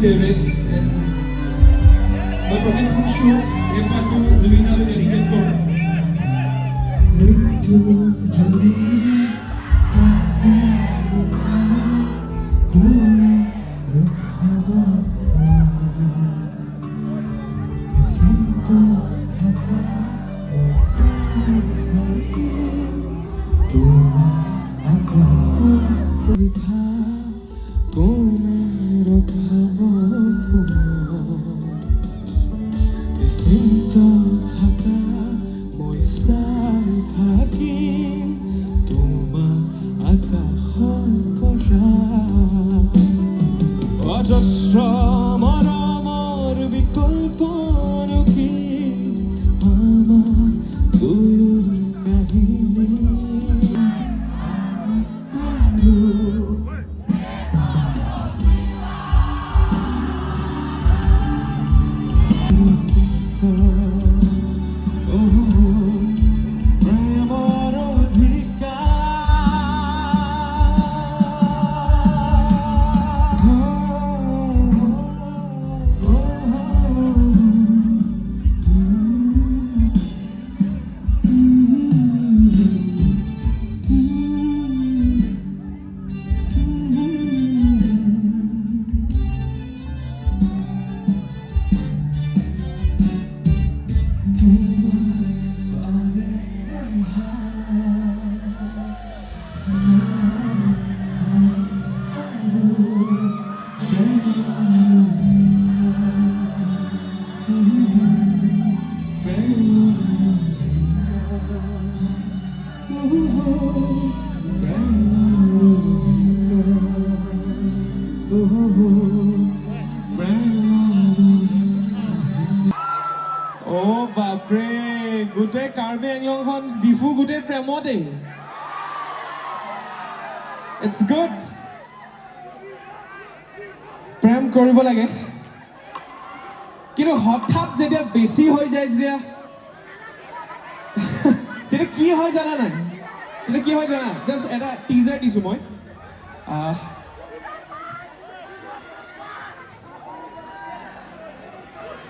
Favourite. And মই প্ৰতিখন শ্ব'ত এই পাৰ্টটো জুবিনালৈ ডেডিকেট কৰোঁ। মৃত্যু যদি আছে, কোনে ৰখাব নোৱাৰে। নিশ্চিন্ত থাকা, মই চাই থাকিম তোমাৰ আকাশত। লিখা কোনে ৰখাব কোৱা? নিশ্চিন্ত থাকা, মই চাই থাকিম তোমাক আকাশৰ পৰা। অজস্ৰ মৰমৰ বিকল্পনো কি আমাৰ দুয়োৰ কাহিনী আৰু। Oh, প্ৰেমৰ অধিকাৰ। তোমাৰ বাবে মই আৰু প্ৰেমৰ অধিকাৰ, প্ৰেমৰ অধিকাৰ, প্ৰেমৰ অধিকাৰ, প্ৰেমৰ অধিকাৰ। অ' বাপৰে, গোটেই কাৰ্বি আংলংখন, ডিফু গোটেই প্ৰেমতেই। It's good, প্ৰেম কৰিব লাগে, কিন্তু হঠাৎ যেতিয়া বেছি হৈ যায়, তেতিয়া কি হয় জানা নাই? তেতিয়া কি হয় জানা? জাষ্ট এটা টিজাৰ দিছোঁ মই।